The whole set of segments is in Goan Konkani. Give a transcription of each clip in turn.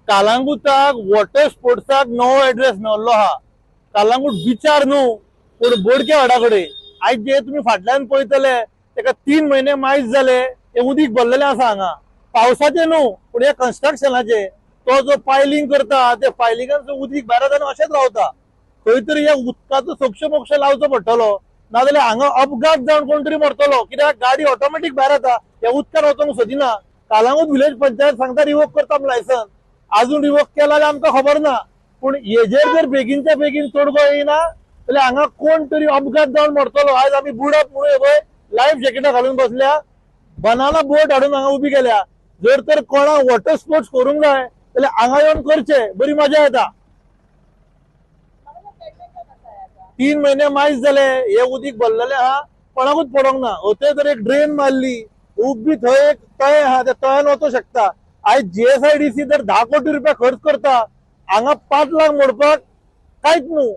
कालांगुटाक वॉटर स्पोर्ट्साक नवो एड्रेस मेळिल्लो आहा. कालांगूट बिचार न्हू पूण बोडके वाडा कडेन. आयज जे तुमी फाटल्यान पळयतले तेका 3 म्हयने मायज जाले, ते उदीक भरलेलें आसा हांगा. पावसाचें न्हू पूण हे कन्स्ट्रक्शनाचे तो जो पायलिंग करता ते पायलिंगान जो उदीक भायर येता आनी अशेंच रावता. खंय तरी ह्या उदकाचो सोक्ष मोक्ष लावचो पडटलो, नाजाल्यार हांगा अपघात जावन कोण तरी मरतलो. कित्याक गाडी ऑटोमॅटीक भायर येता, ह्या उदकान वचोंक सोदिना. कालांगूट विलेज पंचायत सांगता रिवोक करता लायसन्स, अजून रिवोक केला जाल्यार आमकां खबर ना. पूण हेजेर जर बेगीनच्या बेगीन तोडगो येयना जाल्यार हांगा कोण तरी अपघात जावन मरतलो. आयज आमी बुडप म्हणून पळय लायफ जॅकेटां घालून बसल्या, बनाना बोट हाडून हांगा उबी केल्या. जर तर कोणाक वॉटर स्पोर्ट्स करूंक जाय जाल्यार हांगा येवन करचे, बरी मजा येता. 3 म्हयने मायज जाले हे उदीक भरलेले आहा, कोणाकूच पडोंक ना. थंय तर एक ड्रेन मारली, उबी थंय एक तळें आहा, त्या तळ्यान वचूंक शकता. आयज GSIDC जर 10 कोटी रुपया खर्च करता, हांगा 5 लाख मोडपाक कांयच न्हू,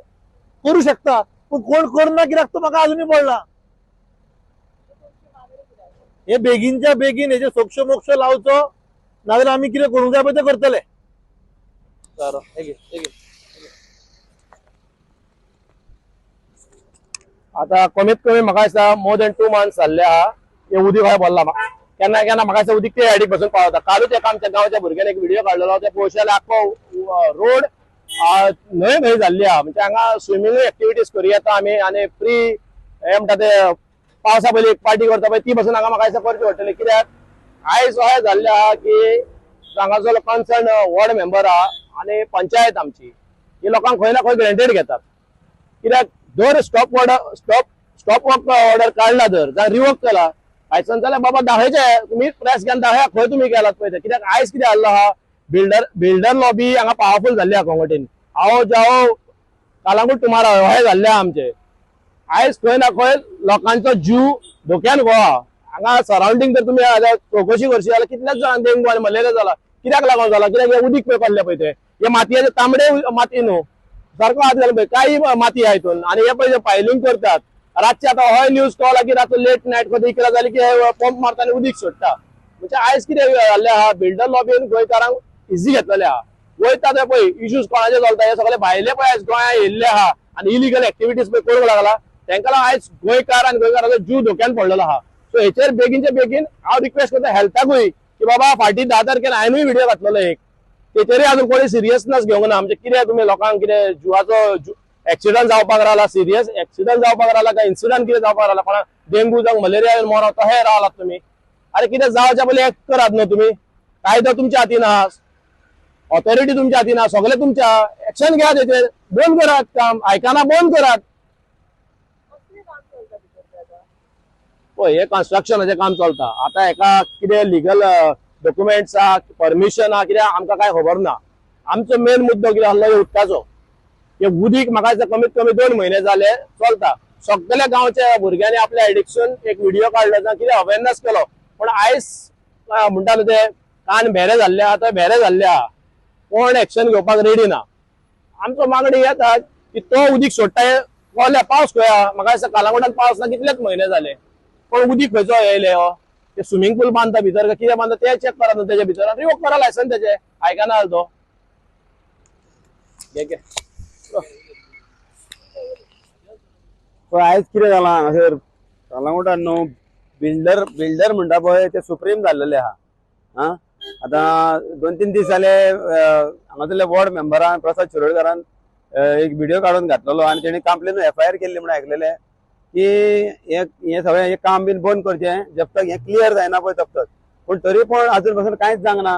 करूं शकता. पूण कोण करना कित्याक तो म्हाका अजुनूय पडला. हे बेगीनच्या बेगीन हेजे सोक्ष मोक्ष लावचो, नाजाल्यार आमी कितें करूंक जाय पळय तें करतले. आता कमीत कमी म्हाका दिसता मोर दॅन 2 मंथ्स जाल्ले आहा हे उदीक हय भरला. केन्ना केन्ना म्हाका दिसता उदीक ते सायडीक बसून पावता. कालूच एका आमच्या गांवच्या भुरग्यान एक व्हिडिओ काडलेलो, ते पळोवशे जाल्यार आख्खो रोड न्हंय न्हंय जाल्ली आहा. म्हणजे हांगा स्विमींग एक्टिविटीज करूं येता आमी, आनी फ्री हे म्हणटा ते पावसा पयलीं एक पार्टी करता पळय ती बसून हांगा म्हाका दिसता करची पडटली. कित्याक आयज अशें जाल्लें आहा की हांगाचो कन्सर्न वॉर्ड मेंबर आहा आनी पंचायत आमची ही लोकांक खंय ना खंय ग्रेंटेड घेतात. कित्याक जर स्टॉप वर्क ऑर्डर काडला, जर जाल्यार रिवोक केला लायसन्स जाल्यार बाबा दाखयचे तुमी प्रेस घेवन दाखया खंय तुमी केलात पळय ते. कित्याक आयज कितें जाल्लो आहा, बिल्डर लॉबी हांगा पावरफूल जाल्ली आहा कोंगटीन. आओ जाओ कालांगूट तुम्हारा अशें जाल्लें आहा आमचें. आयज खंय ना खंय लोकांचो जीव धोक्यान गोवा. हांगा सरावंडींग जर तुमी चवकशी करशी जाल्यार कितल्याच जाणांक डेंगू आनी मलेरिया जाला. कित्याक लागून जाला? कित्याक हे उदीक पळय पडलें पळय तें, हे मातयेचे तांबडे माती न्हू सारको हात घालून पळय कांय माती आहा हितून. आनी हे पळय पायलिंग करतात रातचे. आतां होय न्यूज कळला की रातचो लेट नायट खंय 11 जाली की पंप मारता आनी उदीक सोडटा. म्हणजे आयज कितें जाल्लें आहा, बिल्डर लॉबीन गोंयकारांक इजी घेतलेले आहा. वयता ते पळय इश्यूज कोणाचे चलता, हे सगळे भायले पळय आयज गोंया येयल्ले आहा आनी इलिगल एक्टिविटीज पळय करूंक लागला. तेंका लागून आयज गोंयकार आनी गोंयकाराचो जीव धोक्यान पडलेलो आहा. सो हेचेर बेगीनच्या बेगीन हांव रिक्वेस्ट करता हेल्थाकूय की बाबा फाटीं 10 तारखेर हांवेनूय व्हिडिओ घातलेलो एक, तेचेरूय अजून कोणी सिरियसनेस घेवंक ना. म्हणजे कितें तुमी लोकांक कितें जिवाचो एक्सिडंट जावपाक रावला, सिरियस एक्सिडंट जावपाक रावला काय इन्सिडंट कितें जावपाक रावला, कोणाक डेंगू जावं मलेरिया मरोत तशें रावलात तुमी. अरे कितें जावच्या पयलीं एक्ट करात न्हू तुमी. कायदो तुमच्या हातीन आहा, ऑथॉरिटी तुमच्या हातीन आहा, सगळें तुमच्या. एक्शन घेयात तेचेर, बंद करात काम, आयकना बंद करात. पळय हे कन्स्ट्रक्शनाचें काम चलता आतां. हेका कितें लिगल डॉक्युमेंट्स आहा, परमिशन आहा, कित्याक आमकां कांय खबर ना. आमचो मेन मुद्दो कितें आसलो, उदकाचो. हे उदीक म्हाका दिसता कमीत कमी 2 म्हयने जाले चलता. सगल्या गांवच्या भुरग्यांनी आपल्या एडिक्शन एक व्हिडिओ काडलो जावं कितें अवेरनेस केलो, पूण आयज म्हणटा न्हू ते कान भेरे जाल्ले आहा, ते भेरे जाल्ले आहा, कोण एक्शन घेवपाक रेडी ना. आमचो मागणी येता की तो उदीक सोडटा हे कोल्या पावस खंय आहा. म्हाका दिसता कालांगुटान पावस ना कितलेच म्हयने जाले, पण उदीक खंयचो येयले हो. ते स्विमींग पूल बांदता भितर काय कितें बांदता ते चॅक करा न्हू तेजे भितर, रिवोक करा लायसन्स तेजे. आयकना तो. घे आयज कितें जालां हांगासर कालांगुटान न्हू बिल्डर म्हणटा पळय ते सुप्रीम जाल्लेले आहा. आं आतां 2-3 दीस जाले हांगासरल्या वॉर्ड मेंबरान प्रसाद शिरोडकारान एक व्हिडिओ काडून घातलेलो आनी तेणी कंप्लेन FIR केल्ली म्हणून आयकलेले की हे सगळें हे काम बीन बंद करचें जब तक हें क्लियर जायना पळय तब तक. पूण तरी पण अजून पासून कांयच जावंक ना.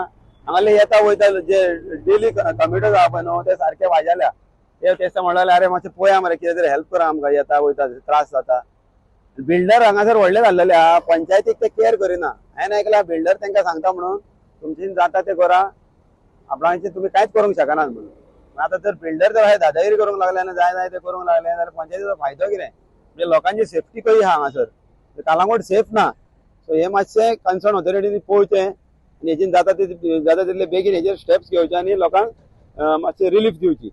हांगासरले येता वयता जे डेली कम्युटर्स आहा पळय न्हू ते सारके वाजाल्या. ते तें म्हणलें अरे मातशें पळया मरे कितें तरी हेल्प करा आमकां, येता वयता त्रास जाता. बिल्डर हांगासर व्हडले जाल्लेले आहा, पंचायतीक ते केअर करिना. हांवें आयकलां बिल्डर तांकां सांगता म्हणून तुमची जाता ते करा, आपणाचे तुमी कांयच करूंक शकनात म्हणून. आतां जर बिल्डर जर अशें दादागिरी करूंक लागले आनी जाय जाय ते करूंक लागले जाल्यार पंचायतीचो फायदो कितें? म्हणजे लोकांची सेफ्टी कशी आहा हांगासर, कालांगूट सेफ ना. सो हे मातशें कन्सर्न ऑथॉरिटीनी पळोवचें आनी हेजेन जाता जाता तितले बेगीन हेजेर स्टेप्स घेवचे आनी लोकांक मातशें रिलीफ दिवची.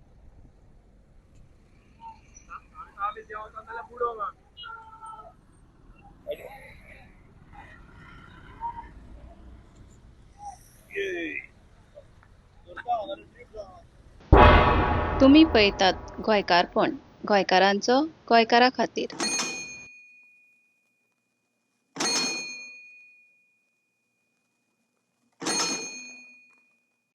तुमी पळयतात गोंयकारपण, गोंयकारांचो गोंयकारा खातीर.